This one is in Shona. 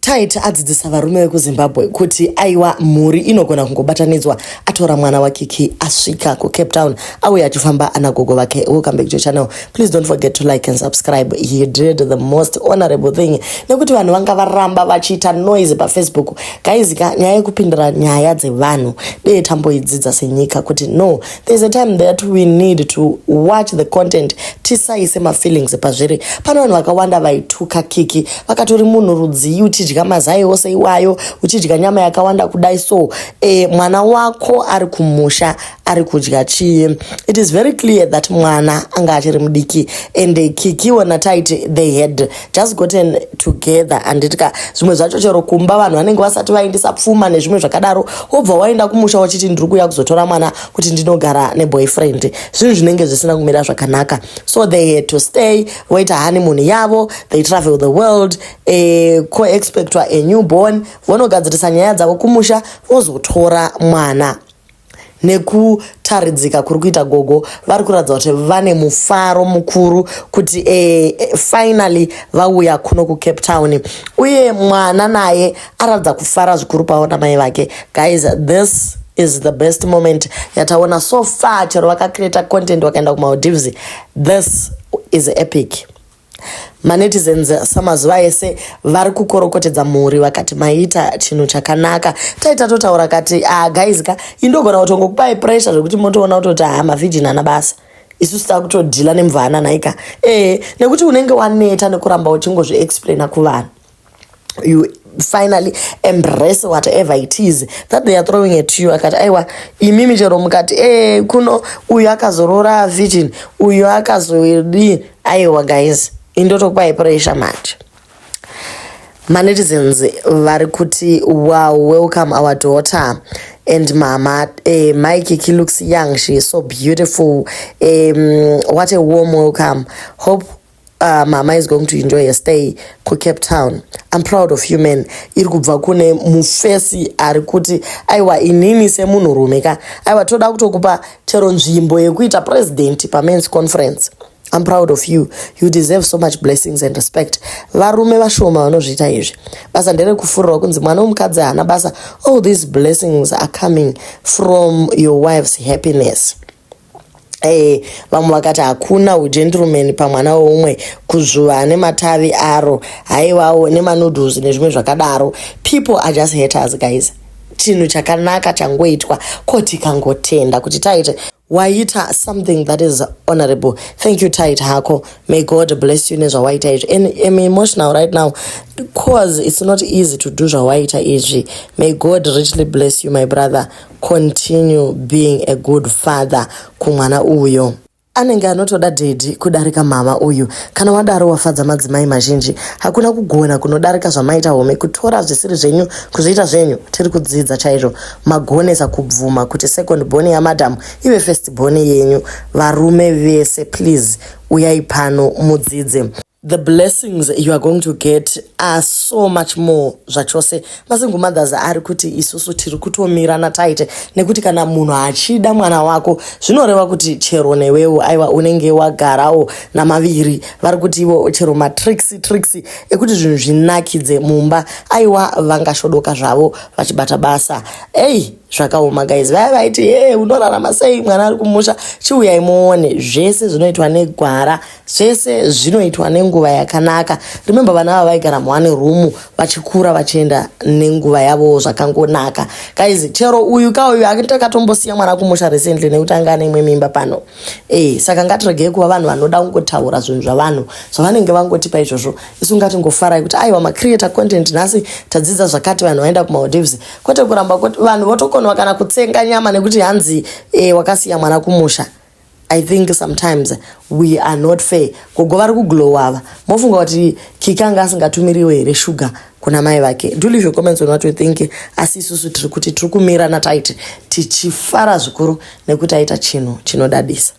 Tytie adzidzisa varume vekuZimbabwe kuti aiwa, mhuri inogona kungobatanidzwa. Atora mwana waKiki, asvika kuCape Town, auya achifamba anagogo vake. Welcome back to channel. Please don't forget to like and subscribe. He did the most honorable thing, nekuti vanhu vanga varamba vachiita noise paFacebook. Guys ka, nyaya yekupindura nyaya dzevanhu dee tamboidzidza senyika kuti no, there's a time that we need to watch the content, tisaise mafeelings pazviri. Pane vanhu vakawanda vaituka Kiki, vakatori munhu rudzii uchidya mazai ose iwayo, uchidya nyama yakawanda kudai? So mwana wako ari kumusha ari kudya chii? It is very clear that mwana anga achiri mudiki and Kikiwo naTytie, they had just gotten together, handitika? Zvimwe zvacho chero kumba vanhu vanenge vasati vaendesa pfuma nezvimwe zvakadaro, wobva waenda kumusha wachiti ndiri kuuya kuzotora mwana kuti ndinogara neboyfriend. Zvinhu zvinenge zvisina kumira zvakanaka. So they had to stay, voita honeymoon yavo. They travel the world, co-expectwa a newborn, vonogadzirisa nyaya dzavo kumusha, vozotora mwana. Nekutaridzika kuri kuita gogo, vari kuratidza kuti vane mufaro mukuru kuti finally vauya kuno kuCape Town, uye mwana naye aratidza kufara zvikuru paona mai vake. Guys, this is the best moment yataona so far. Chero vakacreata content vakaenda kuMaldives, this is epic. Manetizens samazuva ese vari kukorokotedza mhuri, vakati maita chinhu chakanaka. Taita totaura kati, ah, guys ka, indogona kutongokupai pressure zvekuti motoona kutoti ha, mavirgin ana basa, isusu takutodhila nemvana nhaika. Nekuti unenge waneta nekuramba uchingozviexplaina kuvanhu. You finally embrace whatever it is that they are throwing at you. Akati aiwa, imimi chero mukati kuno uyu akazorora virgin, uyu akazodii, aiwa guys, indotokupai pressure manje. Manetizens vari kuti, "Wow, welcome our daughter and mama. Mai Kiki looks young. She is so beautiful. What a warm welcome. Hope mama is going to enjoy her stay kuCape Town. I'm proud of you, man." Iri kubva kune mufesi ari kuti aiwa, inini semunhurume ka, aiwa, toda kutokupa chero nzvimbo yekuita president pamens conference. I'm proud of you. You deserve so much blessings and respect. Varume vashoma vanozviita izvi. Basa nderekufurirwa kunzi mwana womukadzi haana basa. All these blessings are coming from your wife's happiness. Vamwe vakati hakuna ugentleman pamwana weumwe, kuzvuva nematavi aro, haiwawo nemanoodles nezvimwe zvakadaro. People are just haters, guys. Chinhu chakanaka changoitwa ko, tikangotenda kuti taite waita something that is honorable. Thank you, Tytie hako. May God bless you nezvawaita izvi. And I'm emotional right now because it's not easy to do zvawaita izvi. May God richly bless you, my brother. Continue being a good father kumwana uyo. Anenge anotoda daddy kudarika mama uyu. Kana wadaro wafadza madzimai mazhinji. Hakuna kugona kunodarika zvamaita home, kutora zvisiri zvenyu kuzviita zvenyu. Tiri kudzidza chaizvo. Magonesa kubvuma kuti second born yamadhamu ive first born yenyu. Varume vese, please uyai pano mudzidze. The blessings you are going to get are so much more zvachose. Masingle mothers ari kuti isusu tiri kutomira naTytie, nekuti kana munhu achida mwana wako zvinoreva kuti chero newewo aiwa unenge wagarawo namaviri. Vari kuti ivo chero matricks tricks ekuti zvinhu zvinakidze mumba, aiwa, vangashodoka zvavo vachibata basa. Ei, zvakaoma guys. Vaya vaiti e unorarama sei mwana ari kumusha, chiuyai muone. Zvese zvinoitwa negwara, zvese zvinoitwa nenguva yakanaka. Remember, vana ava vaigara muone room vachikura, vachienda nenguva yavo zvakangonaka. Guys, chero uyu kauyu akatokatombosiya mwana kumusha recently nekuti anga ane imwe mimba pano. Saka ngatiregei kuva vanhu vanoda kungotaura zvinhu zvavanhu zvavanenge vangotipa izvozvo. Isu ngatingofarai kuti aiwa, macreator content nhasi tadzidza zvakati, vanhu vaenda kuMaldives, kwete kuramba kuti vanhu votokonwa kana kutsenga nyama nekuti hanzi wakasiya mwana kumusha. I think sometimes we are not fair. Gogo vari kuglow ava, mofunga kuti Kiki anga asingatumiriwo here shuga kuna mai vake? Do leave your comments on what you think. Asi isusu tiri kuti tiri kumira naTytie, tichifara zvikuru nekuti aita chinhu chinodadisa.